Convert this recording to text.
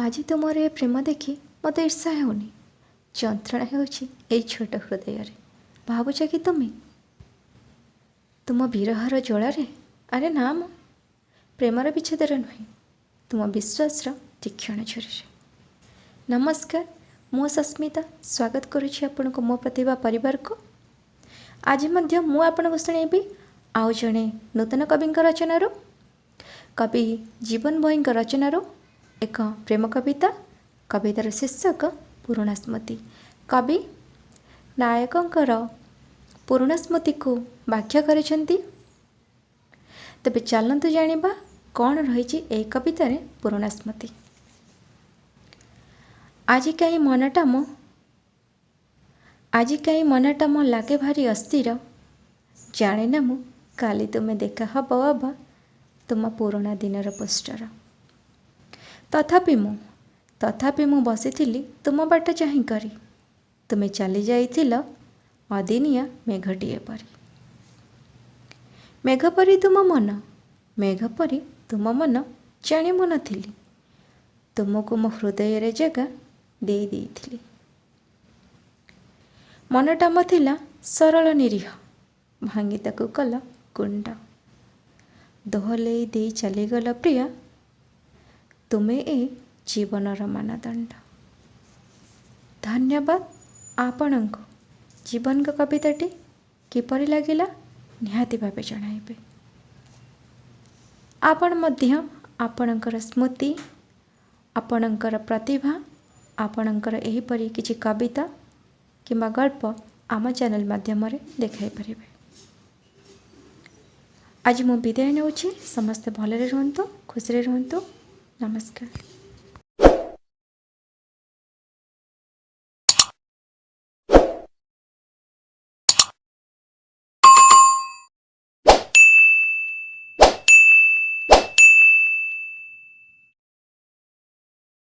ଆଜି ତୁମର ଏ ପ୍ରେମ ଦେଖି ମୋତେ ଈର୍ଷା ହେଉନି, ଯନ୍ତ୍ରଣା ହେଉଛି ଏଇ ଛୋଟ ହୃଦୟରେ। ଭାବୁଛ କି ତୁମେ ତୁମ ବିରହର ଜ୍ୱାଳାରେ? ଆରେ ନା ମ, ପ୍ରେମର ବିଚ୍ଛେଦରେ ନୁହେଁ, ତୁମ ବିଶ୍ୱାସର ତୀକ୍ଷଣ ଛୁରୀରେ। ନମସ୍କାର, ମୁଁ ସସ୍ମିତା ସ୍ୱାଗତ କରୁଛି ଆପଣଙ୍କୁ ମୋ ପ୍ରତିଭା ପରିବାରକୁ। ଆଜି ମଧ୍ୟ ମୁଁ ଆପଣଙ୍କୁ ଶୁଣାଇବି ଆଉ ଜଣେ ନୂତନ କବିଙ୍କ ରଚନାରୁ, କବି ଜୀବନ ଭୋଇଙ୍କ ରଚନାରୁ ଏକ ପ୍ରେମ କବିତା। କବିତାର ଶୀର୍ଷକ ପୁରୁଣା ସ୍ମୃତି। କବି ନାୟକଙ୍କର ପୁରୁଣା ସ୍ମୃତିକୁ ବ୍ୟାଖ୍ୟା କରିଛନ୍ତି। ତେବେ ଚାଲନ୍ତୁ ଜାଣିବା କ'ଣ ରହିଛି ଏହି କବିତାରେ ପୁରୁଣା ସ୍ମୃତି। ଆଜି କାହିଁ ମନଟା ମୋ, ଆଜି କାହିଁ ମନଟା ମୋ ଲାଗେ ଭାରି ଅସ୍ଥିର। ଜାଣେ ନା ମୁଁ କାଲି ତୁମେ ଦେଖା ହବ ଅବା ତୁମ ପୁରୁଣା ଦିନର ପୋଷ୍ଟର। ତଥାପି ମୁଁ ବସିଥିଲି ତୁମ ବାଟ ଚାହିଁ କରି, ତୁମେ ଚାଲି ଯାଇଥିଲ ଅଦିନିଆ ମେଘଟିଏ ପରି। ମେଘ ପରି ତୁମ ମନ, ମେଘ ପରି ତୁମ ମନ ଜାଣି ମୁଁ ନଥିଲି, ତୁମକୁ ମୋ ହୃଦୟରେ ଜାଗା ଦେଇ ଦେଇଥିଲି। ମନଟା ମୋ ଥିଲା ସରଳ ନିରୀହ, ଭାଙ୍ଗି ତାକୁ କଲ ଗୁଣ୍ଡ। ଦୋହଲେଇ ଦେଇ ଚାଲିଗଲ ପ୍ରିୟା, ତୁମେ ଏ ଜୀବନର ମାନଦଣ୍ଡ। ଧନ୍ୟବାଦ ଆପଣଙ୍କୁ। ଜୀବନଙ୍କ କବିତାଟି କିପରି ଲାଗିଲା ନିହାତି ଭାବେ ଜଣାଇବେ। ଆପଣ ମଧ୍ୟ ଆପଣଙ୍କର ସ୍ମୃତି, ଆପଣଙ୍କର ପ୍ରତିଭା, ଆପଣଙ୍କର ଏହିପରି କିଛି କବିତା କିମ୍ବା ଗଳ୍ପ ଆମ ଚ୍ୟାନେଲ୍ ମାଧ୍ୟମରେ ଦେଖାଇ ପାରିବେ। ଆଜି ମୁଁ ବିଦାୟ ନେଉଛି। ସମସ୍ତେ ଭଲରେ ରୁହନ୍ତୁ, ଖୁସିରେ ରୁହନ୍ତୁ। ନମସ୍କାର।